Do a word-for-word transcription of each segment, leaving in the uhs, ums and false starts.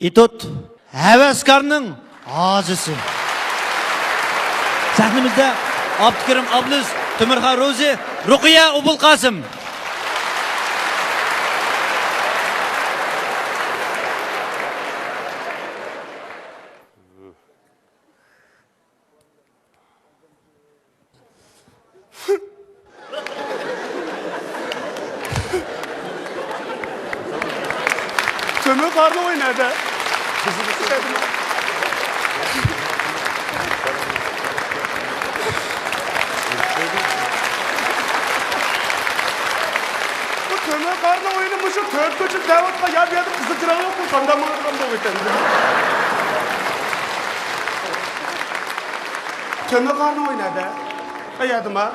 ئېتوت، ھەۋەسكارنىڭ ھازىسى. سەھنىمىزدە ئابدۇكېرىم ئابلىز، تۆمۈرخان روزى، رۇقىيە ئوبۇلقاسىم. تۆمۈر قارنى ئوينايدۇ. بۇ تۆمۈر قارنى ئويۇنى مۇشۇ تۆت كوچىدا دەۋاتقان يا بۇ يەردە قىزىل چىراغ يوقمۇ؟ قانداق ماڭىدىغان بولغىيتەن. تۆمۈر قارنى ئوينايدۇ. قەيەردىما؟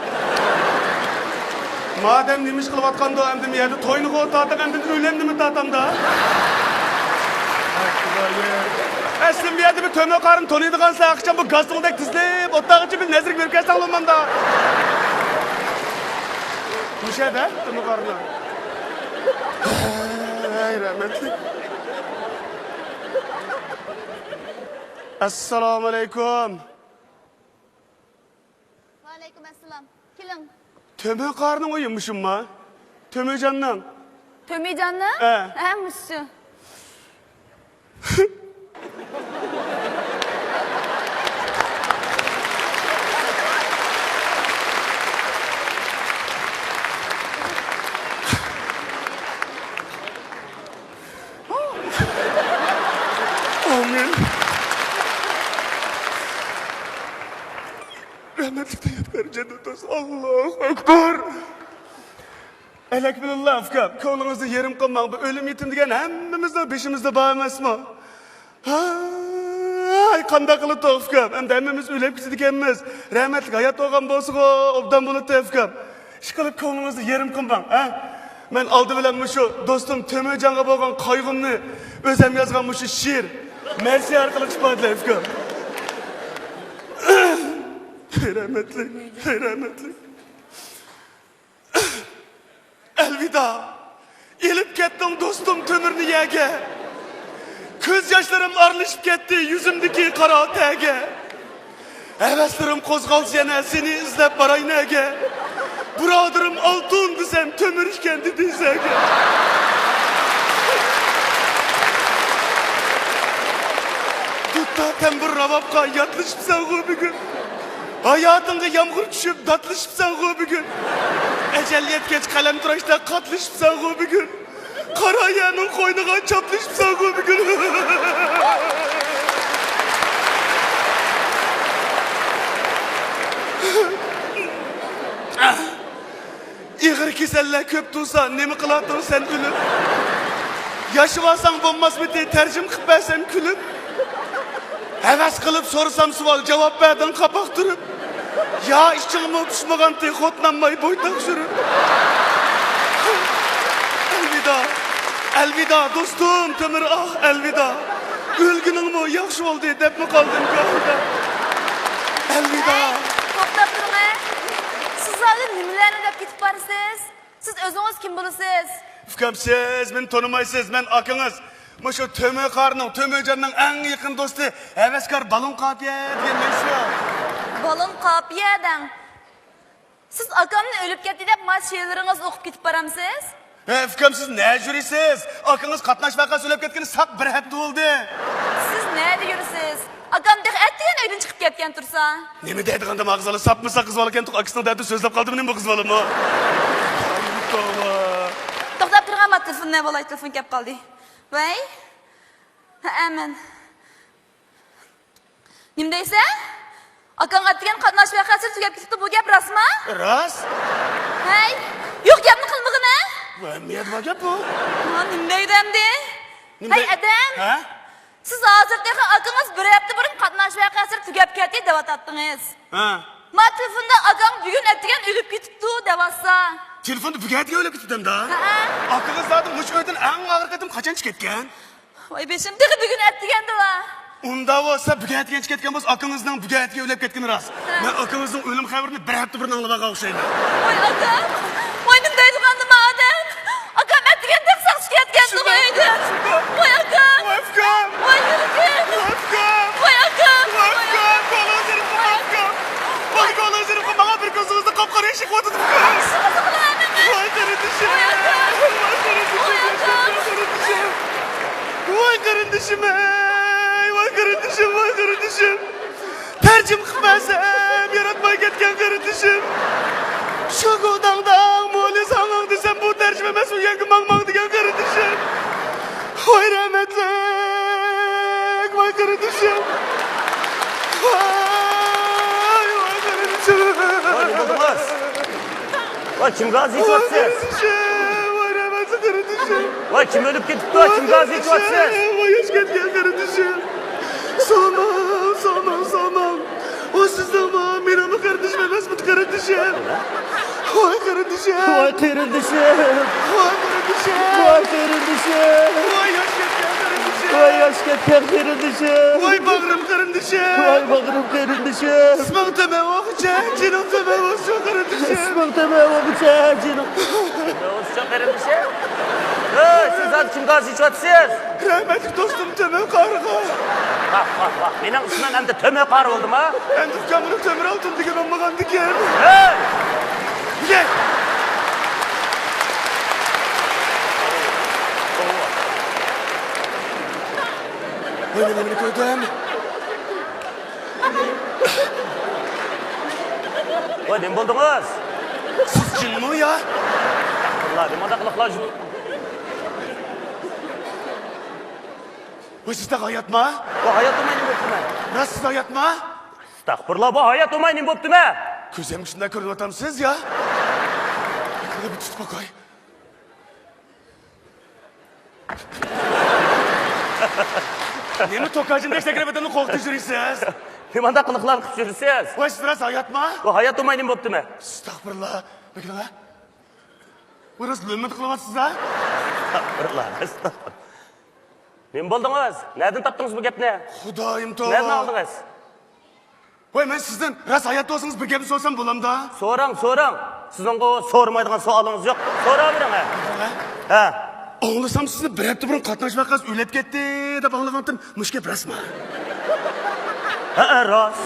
مادەم نېمە ئىش قىلىۋاتقاندۇ، ئەمدى مۇ يەردە توينىغۇ تارتىپ، ئەمدى ئۆلەمدىمۇ تارتامدا؟ ئەسلى مۇ يەردە بىر تۆمۈر قارنى تونۇيدىغانسەن، ئاخشام بۇ گاستوڭدەك تىزىلىپ ئولتۇرغىچە بىر نەزىرگە بېرىپ كەلسەڭ بولمامدا؟ مۇشەدە تۆمۈر قارنى. ھەي، رەھمەتلىك. ئەسسالامۇئەلەيكۇم. ۋەئەلەيكۇم ئەسسالام. كېلىڭ. تۆمۈر قارنىڭ ئۆيى مۇشۇمما؟ تۆمۈرجاننىڭ. تۆمۈرجاننىڭ؟ ھە. ھە، مۇشۇ. ئامىن. رەھمەتلىك ھاياتكار جەننەت ئالسۇن. ئاللاھۇ ئەكبەر. ئەلەك بىلىللا، ئۇكام، كۆڭلىڭىزنى يېرىم قىلماڭ. بۇ ئۆلۈم يېتىم دېگەن ھەممىمىزنىڭ بېشىمىزدا بار ئەمەسمۇ؟ ھاي، قانداق قىلىدۇق، ئۇكام؟ ئەمدى ھەممىمىز ئۆلۈپ كېتىدىكەنمىز. رەھمەتلىك ھايات بولغان بولسىغۇ، ئوبدان بولاتتى، ئۇكام. ئىشقىلىپ، كۆڭلىڭىزنى يېرىم قىلماڭ، ھە؟ مەن ئالدى بىلەن مۇشۇ دوستۇم تۆمۈرجانغا بولغان قايغۇمنى ئۆزۈم يازغان مۇشۇ شېئىر، مەرسىيە ئارقىلىق ئىپادىلەي، ئۇكام. رەھمەتلىك، رەھمەتلىك. ئەلۋىدا، ئېلىپ كەتتىڭ دوستۇم تۆمۈرنى يەرگە. كۆز ياشلىرىم ئارىلىشىپ كەتتى يۈزۈمدىكى قارا تەرگە. ھەۋەسلىرىم قوزغالسا يەنە سېنى ئىزدەپ باراي نەگە. بۇرادىرىم ئالتۇن دېسەم تۆمۈر ئىكەن دېدى زەگە. دۇتتا تەمبۇر راۋابقا ياتلىشىپسەنغۇ بۈگۈن. ھاياتىڭغا يامغۇر چۈشۈپ داتلىشىپسەنغۇ بۈگۈن. ئەجەل يەتكەچ قەلەم تۇراشتا قاتلىشىپسەنغۇ بۈگۈن. قارا يەرنىڭ قوينىغا چاپلىشىپسەنغۇ بۈگۈن. ئېغىر كېسەللەر كۆپ تۇرسا، نېمە قىلاتتىڭ سەن ئۆلۈپ؟ ياشىۋالساڭ بولماسمىتى، تەرجىمە قىلىپ بەرسەم كۈلۈپ؟ ھەۋەس قىلىپ سورىسام سوئال، جاۋاب بەردىڭ قاپاق تۈرۈپ. يا ئىچىڭمۇ پىشمىغانتى، خوتۇنالماي بويتاق سۈرۈپ. ئەلۋىدا، ئەلۋىدا دوستۇم تۆمۈر، ئاھ، ئەلۋىدا. ئۆلگىنىڭمۇ ياخشى بولدى دەپمۇ قالدىم گاھىدا. ئەلۋىدا. ھەي، توختاپ تۇرۇڭ، ھە. سىز ھازىر نېمىلەرنى دەپ كېتىپ بارىسىز؟ سىز ئۆزىڭىز كىم بولىسىز؟ ئۇكام، سىز مېنى تونۇمايسىز، مەن ئاكىڭىز. مۇشۇ تۆمۈر قارنىڭ، تۆمۈرجاننىڭ ئەڭ يېقىن دوستى، ھەۋەسكار بالون قاپىيە دېگەن مەن شۇ. بالون قاپىيە دەڭ. سىز ئاكامنى ئۆلۈپ كەتتى دەپ مانا شېئىرلىرىڭىزنى ئوقۇپ كېتىپ بارامسىز؟ ھە، ئۇكام، سىز نەگە يۈرىسىز؟ ئاكىڭىز قاتناش ۋەقەسى ئۆلۈپ كەتكىنى ساق بىر ھەپتە بولدى. سىز نەدە يۈرىسىز؟ ئاكام تېخى ئەتىگەن ئۆيدىن چىقىپ كەتكەن تۇرسا. نېمە دەيدىغاندىم، ئاغزىلا ساپمۇ ساق قىز بالا ئىكەن، ئاكىسىنىڭ دەردىدە سۆزلەپ قالدىمۇ نېمە بۇ قىز بالىمۇ؟ توۋا. توختاپ تۇرغان، ما تېلېفون نە بولاي، تېلېفون كەپ قالدى. ۋەي. ھەئە، مەن. نېمە دەيسەن؟ ئاكاڭ ئەتىگەن قاتناش ۋەقەسى تۈگەپ كېتىپتۇ، بۇ گەپ راستمۇ؟ راست. ھەي، يوق گەپنى قىلمىغىنە. ۋە، نېمە بۇ گەپ بۇ؟ ھا، نېمە دەيدۇ ئەمدى؟ نېمە ھەي، دەي-، ئادەم! ھە؟ سىز ھازىر تېخى ئاكىڭىز بىر ھەپتە بۇرۇن قاتناش ۋەقەسى تۈگەپ كەتتى دەۋاتاتتىڭىز. ھە. ما تېلېفوندا ئاكاڭ بۈگۈن ئەتىگەن ئۆلۈپ كېتىپتۇ دەۋاتسا. تېلېفوندا بۈگۈن ئەتىگەن ئۆلۈپ كېتىپتۇ ئەمدى؟ ھە. ئاكىڭىز زادى مۇشۇ ئۆيدىن ئەڭ ئاخىرقى قېتىم قاچان چىقىپ كەتكەن؟ ۋاي بېشىم، تېخى بۈگۈن ئەتىگەندىلا. ئۇنداق بولسا بۈگۈن ئەتىگەن چىقىپ كەتكەن بولسا ئاكىڭىزنىڭ بۈگۈن ئەتىگەن ئۆلۈپ كەتكىنى راست. ھە. مەن ئاكىڭىزنىڭ ئۆلۈم خەۋىرىنى بىر ھەپتە بۇرۇن ئاڭلىۋالغان ئوخشايمەن. ۋاي ئاكام، ۋاي نېمە دەيدىغاندىم ئادەم. ئاكام ئەتىگەندە ساقچى كەتكەندىغۇ ئۆيدىن. ۋاي ئاكام. ۋاي ئۇكام. ۋاي قېرىندىشىم، ئەي، ۋاي قېرىندىشىم، ۋاي قېرىندىشىم. تەرجىمە قىلىپ بەرسەم، ياراتماي كەتكەن قېرىندىشىم. شۇ گۇداڭداڭ مولى ساڭاڭ دېسەم، بۇ تەرجىمە ئەمەس، ئۇ يەرگە ماڭ ماڭ دېگەن قېرىندىشىم. ۋاي رەھمەتلىك، ۋاي قېرىندىشىم. ۋاي، ۋاي قېرىندىشىم. ۋاي، نېمە بولدىڭىز؟ ۋاي، كىمگە ئازىيىشىۋاتىسىز؟ ۋاي قېرىندىشىم، ۋاي رەھمەتلىك قېرىندىشىم. ۋاي، كىم ئۆلۈپ كېتىپتۇ؟ ۋاي كىمگە ئازىيىشىۋاتىسىز؟ قېرىندىشىم، ۋاي ياش كەتكەن قېرىندىشىم. سامان، سامان، سامان. ۋاي سىزنىڭمۇ، مېنىڭمۇ قېرىندىشىم ئەمەسمىدى قېرىندىشىم؟ ۋاي قېرىندىشىم. ۋاي قېرىندىشىم. ۋاي قېرىندىشىم. ۋاي قېرىندىشىم. ۋاي ياش كەتكەن قېرىندىشىم. ۋاي ياش كەتكەن قېرىندىشىم. ۋاي باغرىم قېرىندىشىم. ۋاي باغرىم قېرىندىشىم. ئىسمىڭ تۆمە بولغۇچە، جېنىڭ تۆمە بولسۇن قېرىندىشىم. ئىسمىڭ تۆمە بولغۇچە، جېنىڭ تۆمە بولسۇن قېرىندىشىم. ھەي، سىز ھازىر كىمگە ئازىيىشىۋاتىسىز؟ رەھمەتلىك دوستۇم تۆمۈر قارىغا. ۋاھ، ۋاھ، ۋاھ. مېنىڭ ئىسمىم ئەمدى تۆمۈر قارى بولدىمۇ؟ ئەمدى ئۇكام بۇنى تۆمۈر ئالتۇن دېگەن بولمىغاندىكىن. ھەي! ۋاي، مەن نېمىنى كۆردۈم؟ ۋاي، نېمە بولدىڭىز؟ سىز جىنمۇ يا؟ ئەستەغپۇرۇللا، نېمانداق قىلىقلار شۇ؟ ۋاي، سىز تېخى ھاياتما؟ ۋاي، ھايات بولماي نېمە بوپتىمەن؟ راست سىز ھاياتما؟ ئەستەغپۇرۇللا، ۋاي، ھايات بولماي نېمە بوپتىمەن؟ كۆزۈمگە شۇنداق كۆرۈنۈۋاتامسىز يا؟ بىر تۇتۇپ باقاي. نېمە توكاچىندەك سەكرەپ ئادەمنى قورقۇتۇپ يۈرىسىز؟ نېمانداق قىلىقلار قىلىپ يۈرىسىز؟ ۋاي، سىز راست ھاياتما؟ ۋاي، ھايات بولماي نېمە بوپتىمەن؟ ئەستەغپۇرۇللا. بېكىنىڭ ھە؟ ۋاي، راست لۆممىدە قىلىۋاتىسىز ھە؟ ئەستەغپۇرۇللا، ئەستەغپۇرۇللا. نېمە بولدىڭىز؟ نەدىن تاپتىڭىز بۇ گەپنى؟ خۇدايىم توۋا. نەدىن ئاڭلىدىڭىز؟ ۋاي، مەن سىزدىن راست ھايات بولسىڭىز بىر گەپنى سورىسام بولامدا؟ سوراڭ، سوراڭ. سىزنىڭغۇ سورىمايدىغان سوئالىڭىز يوق. سوراۋېرىڭ، ھە. ھە؟ ھە. ئاڭلىسام سىزنى بىر ھەپتە بۇرۇن قاتناش ۋەقەسى ئۆلۈپ كەتتى دەپ ئاڭلىغانتىم. مۇشۇ گەپ راستمۇ؟ ھەئە، راست.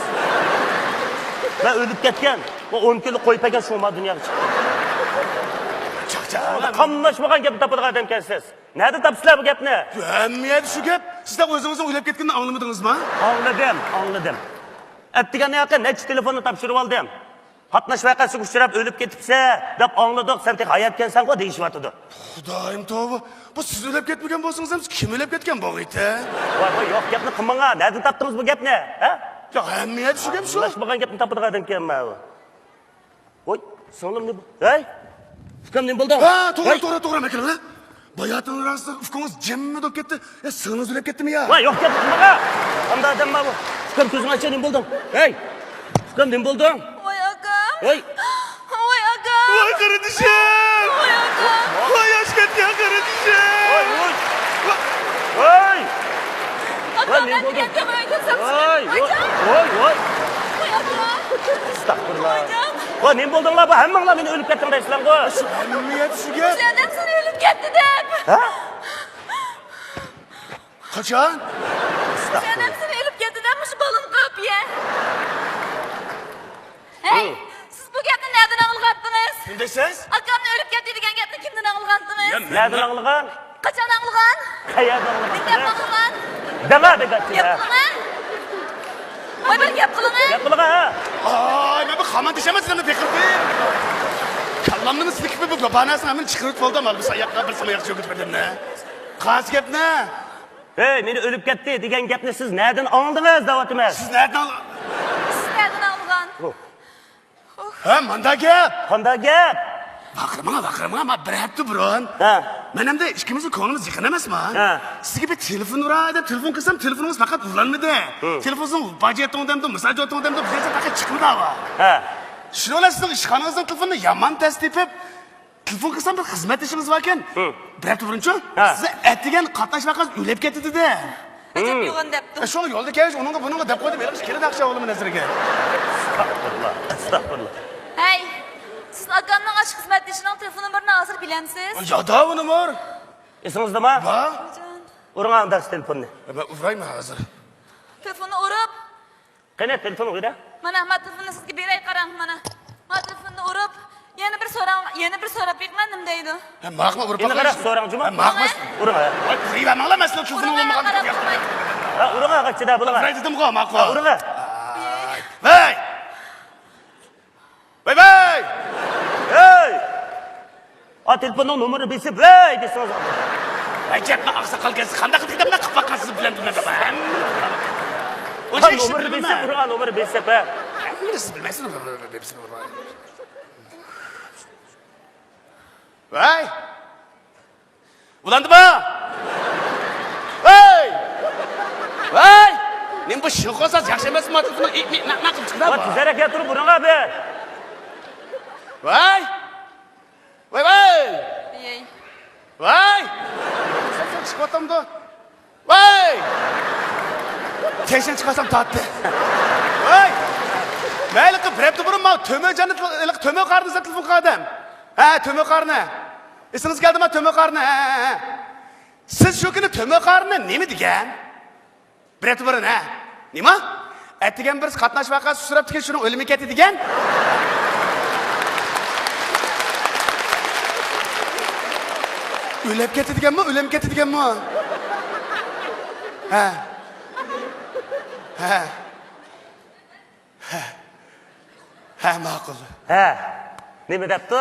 مەن ئۆلۈپ كەتكەن. مەن ئون كۈنلۈك قويۇپ بەرگەن شۇڭا دۇنياغا چىقتىم. چاقچاق. قاملاشمىغان گەپنى تاپىدىغان ئادەمكەنسىز. نەدە تاپىسىلەر بۇ گەپنى؟ ھەممە يەردە شۇ گەپ. سىز ئۆزىڭىزنىڭ ئۆلۈپ كەتكىنىنى ئاڭلىمىدىڭىزما؟ ئاڭلىدىم، ئاڭلىدىم. ئەتىگەننى ياقى نەچچە تېلېفوننى تاپشۇرۇۋالدىم. قاتناش ۋەقەسىگە ئۇچراپ ئۆلۈپ كېتىپسەن دەپ ئاڭلىدۇق، سەن تېخى ھاياتكەنسەنغۇ دېيىشىۋاتىدۇ. خۇدايىم توۋا، بۇ سىز ئۆلۈپ كەتمىگەن بولسىڭىز ھەم كىم ئۆلۈپ كەتكەن بولغىيتى؟ ۋاي، ۋاي، يوق گەپنى قىلماڭا، نەدىن تاپتىڭىز بۇ گەپنى؟ ھە؟ يا ھەممە يەردە شۇ گەپ شۇ. قاملاشمىغان گەپنى تاپىدىغان ئادەمكەنمەن. ۋوي، سىڭلىم نېمە بو-، ھەي! ئۇكام نېمە بولدى؟ ھە، توغرا، ۋاي! توغرا، توغرا، مەكىللا. باياتىنراق ئۇكىڭىز جىممىدە بولۇپ كەتتى. يا، سىڭلىڭىز ئۆلۈپ كەتتىمۇ يا؟ ۋاي، يوق گەپ قىلماڭا. قانداق ئادەم بار بۇ؟ ئۇكام كۆزۈڭ ئاچا، نېمە بولدۇڭ؟ ھەي! ئۇكام نېمە بولدۇڭ؟ ۋاي ئاكام. ۋاي! ۋاي ئاكام. ۋاي قېرىندىشىم! ۋاي ئاكام. ۋاي ياش كەتكەن قېرىندىشىم! ۋاي، ۋاي! ۋاي! ئاكام، ۋاي، نېمە بولدى؟ ۋاي، ۋاي، ۋاي، ۋاي! ۋاي ئاكام. ئەستەغپۇرۇللا. ۋاي، نېمە بولدۇڭلار؟ بۇ ھەممىڭلار مېنى ئۆلۈپ كەتتىڭ دەيسىلەرغۇ. شۇ ھەممە يەر شۇ گەپ. سەن ئۆلۈپ كەتتى دەپ. ھە؟ قاچان؟ سەن ئۆلۈپ كەتتى دەپ مۇشۇ بالىنى قاپىيە. ھەي، سىز بۇ گەپنى نەدىن ئاڭلىغانتىڭىز؟ نېمە دەيسىز؟ ئاكامنى ئۆلۈپ كەتتى دېگەن گەپنى كىمدىن ئاڭلىغانتىڭىز؟ نەدىن ئاڭلىغان؟ قاچان ئاڭلىغان؟ قەيەردە ئاڭلىغان؟ نېمە دەپ ئاڭلىغان؟ دەڭا بەك ئاچچىق. گەپ قىلىڭە. ۋاي، بىر گەپ قىلىڭە. گەپ قىلىڭە، ھە. ئاي، مەن بۇ خامان دېيىشەمەن سىلەرنى پېقىرتىپ. كاللامنى سىلكىپ بۇ باناسىنى ھەممىنى چىقىرىۋېتىپ بولدۇم، ھالبۇكى ساياققا بىر سىماياق چۆگۈتۈپ بەردىم. قايسى گەپنى؟ ھەي، مېنى ئۆلۈپ كەتتى دېگەن گەپنى سىز نەدىن ئاڭلىدىڭىز دەۋاتىمەن. سىز نەدىن ئاڭلىدىڭىز؟ سىز نەدىن ئاڭلىغان؟ ھە، مانداق گەپ. قانداق گەپ؟ ۋارقىرىماڭ، ۋارقىرىماڭ، مانا بىر ھەپتە بۇرۇن. ھە. مەن ئەمدى ئىككىمىزنىڭ كۆڭلىمىز يېقىن ئەمەسما؟ ھە. سىزگە بىر تېلېفون ئۇراي دەپ تېلېفون قىلسام، تېلېفونىڭىز پەقەت ئۇلانمىدى. ھە. تېلېفونىڭىز باج يەتتىڭ دەمدۇ، مىساج يەتتىڭ دەمدۇ، بىر نەرسە پەقەت چىقمىدى ھاۋا. ھە. شۇنىڭ بىلەن سىزنىڭ ئىشخانىڭىزنىڭ تېلېفونىنى يامان تەس تېپىپ، تېلېفون قىلسام، بىر خىزمەتدىشىڭىز باركەن. ھە. بىر ھەپتە بۇرۇنچۇ؟ ھە. سىز ئەتىگەن قاتناش ۋەقەسى ئۆلۈپ كەتتى دېدى. ئەجەب يوغان دەپتۇ. ئە، شۇڭا يولدا كەلگەچ ئۇنىڭغا بۇنىڭغا دەپ قويدۇم، ھېلىقى كېلىدۇ ئاخشام ئوغلۇم نەزىرىگە. ئەستەغپۇرۇللا، ئەستەغپۇرۇللا. ھەي، سىز ئاكامنىڭ ئاشۇ خىزمەتدىشىنىڭ تېلېفون نومۇرىنى ھازىر بىلەمسىز؟ يادا بۇ نومۇر. ئېسىڭىزدىمۇ؟ بار. ئۇرۇڭ ئانداق تېلېفوننى. مەن ئۇرايمەن ھازىر. تېلېفوننى ئۇرۇپ، قېنى، تېلېفون ئۇرە. مانا، ما تېلېفوننى سىزگە بېرەي، قاراڭ، مانا. ما تېلېفوننى ئۇرۇپ، يەنە بىر سوراڭ، يەنە بىر سوراپ بېقىڭا، نېمە دەيدۇ؟ ھە، ماقمۇ ئۇرۇپ يەنە قاراپ سوراڭجۇما؟ ھە، ماقمۇ. ئۇرۇڭ، ھە. ۋاي، ئۇرۇۋەرمەڭلار، مەسىلە تېلېفوننى ئۇرۇڭ، ئۇرۇڭ، ھە. ھە، ئۇرۇڭ، ھە، قاچىدا بولۇڭ، ھە. ئۇرۇڭ دېدىمغۇ، ماقۇ. ھە، ئۇرۇڭ، ھە. ۋاي! ۋاي، ۋاي! ھەي! ئا، تېلېفوننىڭ نومۇرىنى بېسىپ، ۋەي دېسىڭىز. ۋاي، گەپنى ئاقساقال كەلسە قانداق دېگەندە قىلىپ باققان سىز بىلەن بىلمەن. ھەممىنى بىلىمەن. ھە، نومۇرنى بېسىپ، ئۇرۇڭ، نومۇرنى بېسىپ، ھە. ھەممىنى سىز بىلمەيسىز، نومۇرنى بېسىپ. ۋاي! ئۇلاندىما؟ ۋاي! ۋاي! نېمە بۇ شىنخۇا ساز ياخشى ئەمەسمۇ؟ تېلېفوننى ئىتنى نەق نەق قىلىپ چىقىرىۋەر. ۋاي، تېزرەك كەلتۈرۈپ ئۇرۇڭ ئابى. ۋاي! ۋاي، ۋاي! ۋاي! سەن چىقىۋاتامدۇ؟ ۋاي! تېشىنى چىقارسام تارتتى. ۋاي! مەيلى قىل، بىر ھەپتە بۇرۇن ماۋۇ تۆمۈرجاننى تېل-، ھېلىقى تۆمۈر قارىنى سەن تېلېفون قىلغان ئادەم. ھە، تۆمۈر قارىنى. ئېسىڭىزگە كەلدىما تۆمۈر قارىنى؟ ھە، ھە، ھە. سىز شۇ كۈنى تۆمۈر قارىنى نېمە دېگەن؟ بىر ھەپتە بۇرۇن، ھە؟ نېمە؟ ئەتىگەن بىرسى قاتناش ۋەقەسى ئۇچراپتىكەن، شۇنىڭ ئۆلۈمى كەتتى دېگەن؟ ئۆلۈپ كەتتى دېگەنمۇ، ئۆلۈم كەتتى دېگەنمۇ؟ ھە. ھە. ھە. ھە، ماقۇل. ھە، نېمە دەپتۇ؟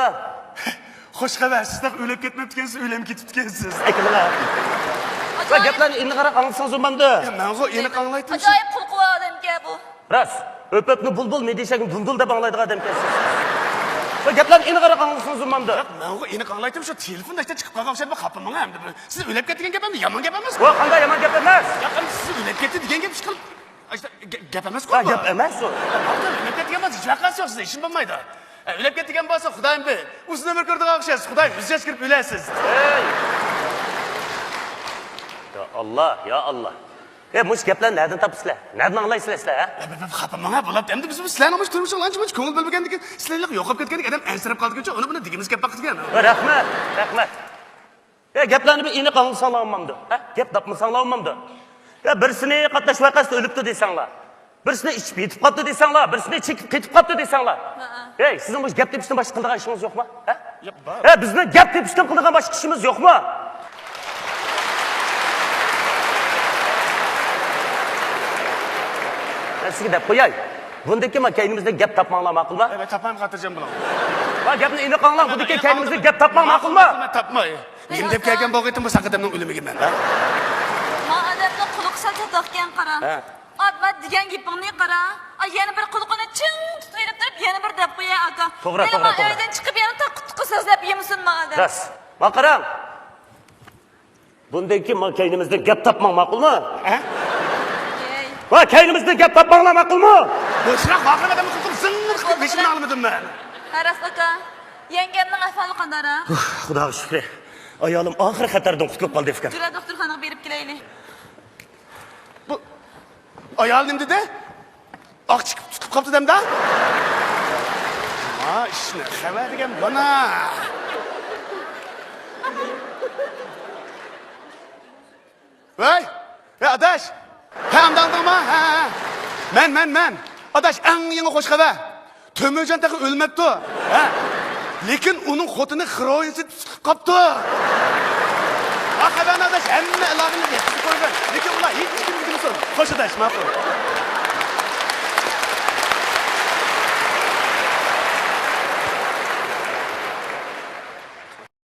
خوش خەۋەر، سىز تېخى ئۆلۈپ كەتمەپتىكەنسىز، ئۆلۈم كېتىپتىكەنسىز. ئەكىللا. ۋە ئاجايىپ. گەپلەرنى ئېنىقراق ئاڭلىسىڭىز بولمامدۇ؟ يا، مەنغۇ ئېنىق ئاڭلايتتىم. ئاجايىپ قۇلىقى بار ئادەمكەن بۇ. راست. ئۆپۈپنى بۇلبۇل، مىدىشەكنى دۇلدۇل دەپ ئاڭلايدىغان ئادەمكەنسىز. ۋە گەپلەرنى ئېنىقراق ئاڭلىسىڭىز بولمامدۇ؟ ياق، مەنغۇ ئېنىق ئاڭلايتتىم، شۇ تېلېفوندا ئىشتە چىقىپ قالغان ئوخشايدۇ، خاپا ماڭا ئەمدى بىر. سىز ئۆلۈپ كەتتى دېگەن گەپ ئەمدى يامان گەپ ئەمەسقۇ؟ ۋە قانداق يامان گەپ ئەمەس؟ ياق، ئەمدى سىز ئۆلۈپ كەتتى دېگەن گەپ ئىشقىلىپ. ئاشتا گە-، گەپ ئەمەسقۇ ھە، بۇ؟ گەپ ئەمەس ئۇ. ئۆلۈپ كەتكەن بولسا ھېچ ۋەقەسى يوق، سىزدە ئىشىم بولمايدۇ. ئە، ئۆلۈپ كەتكەن بولسا خۇدايىم بىر ئۇزۇن ئۆمۈر كۆرىدىغان ئوخشايسىز. خۇدايىم يۈز ياش كىرىپ ئۆلەسىز. ھەي! يا ئاللا، يا ئاللا. ئە، مۇشۇ گەپلەرنى نەدىن تاپىسىلەر؟ نەدىن ئاڭلايسىلەر سىلەر، ھە؟ ئە، بىر، بىر خاپا ماڭا بولۇپتۇ. ئەمدى بىز بۇ سىلەرنىڭ مۇشۇ تۇرمۇشىغا ئانچە-مۇنچە كۆڭۈل بۆلمىگەندىكىن، سىلەرلىك يوقاپ كەتكەندىكىن ئادەم ئەنسىرەپ قالىدىكەنچۇ، ئۇنى بۇنى دېگۈمىز كەپ باقىدىكەن. ھە، رەھمەت، رەھمەت. ئە، گەپلەرنى بىر ئېنىق ئاڭلىساڭلار بولمامدۇ؟ ھە؟ گەپ تاپمىساڭلار بولمامدۇ؟ يا بىرسىنى قاتناش ۋەقەسىدە ئۆلۈپتۇ دېسەڭلار، بىرسىنى ئىچىپ يېتىپ قاپتۇ دېسەڭلار، بىرسىنى چېكىپ قېتىپ قاپتۇ دېسەڭلار. ھەئە. ھەي، سىزنىڭ مۇشۇ گەپ تېپىشتىن باشقا قىلىدىغان ئىشىڭىز يوقمۇ؟ ھە؟ ياق، بار. ھە، بىزنىڭ گەپ تېپىشتىن قىلىدىغان باشقا ئىشىمىز يوقمۇ؟ مەن سىزگە دەپ قوياي. بۇندىن كېيىن مانا كەينىمىزدىن گەپ تاپماڭلار، ماقۇلمۇ؟ ئەي، مەن تاپمايمەن، خاتىرجەم بولۇڭ. ۋە گەپنى ئېنىق ئاڭلاڭ، بۇندىن كېيىن كەينىمىزدىن گەپ تاپماڭ، ماقۇلمۇ؟ مەن تاپماي. نېمە دەپ كەلگەن بولغىيتىم بۇ ساق ئادەمنىڭ ئۆلۈمىگە مەن، ھە؟ ما ئادەمنىڭ قۇلىقى سەل چاتاقكەن، قارا. ھە. ئادما دېگەن گېپىڭنى قارا. ئا، يەنە بىر قۇلىقىنى چىڭ تۇتۇۋېلىپ تۇرۇپ، يەنە بىر دەپ قوياي، ئاكا. توغرا، مېنىڭ توغرا، ما توغرا. ئۆيدىن چىقىپ يەنە تاققا تۇققا سۆزلەپ يۈرمىسۇن ما ئادەم. راست. ما قاراڭ. بۇندىن كېيىن ما كەينىمىزدىن گەپ تاپماڭ، ماقۇلمۇ؟ ھە؟ ئەي. ما كەينىمىزدىن گەپ تاپماڭلار، ماقۇلمۇ؟ بوشراق ۋارقىراپ ئادەمنى قىلدىم، زىڭ قىلىپ بېشىمنى ئاڭلىمىدىم مەن. ھە، راست ئاكا. يەڭگەمنىڭ ئەھۋالى قانداقراق؟ ئۇھ، خۇداغا شۈكرى. ئايالىم ئاخىرى خەتەردىن قۇتۇلۇپ قالدى ئۇكام. يۈرە، دوختۇرخانىغا بېرىپ كېلەيلى. بۇ ئايال نېمە دېدى؟ ئاق چىقىپ تۇتۇپ قاپتۇ دەمدە؟ ما ئىشنى خەۋەر دېگەن مانا. ۋەي، ۋەي ئاداش. ھە، ئاڭدىڭما؟ ھە، ھە. مەن، مەن، مەن. ئاداش، ئەڭ يېڭى خوش خەۋەر. تۆمۈرجان تېخى ئۆلمەپتۇ. ھە. لېكىن ئۇنىڭ خوتۇنى خىروئىنسىدېپ تۇتۇلۇپ قاپتۇ. ھە، خەۋەرنى ئاداش ھەممە ئىلاقىنى يەتكۈزۈپ قويغىن. لېكىن ئۇلار ھېچ كىمگە دېمىسۇن. خوش ئاداش، ماقۇل.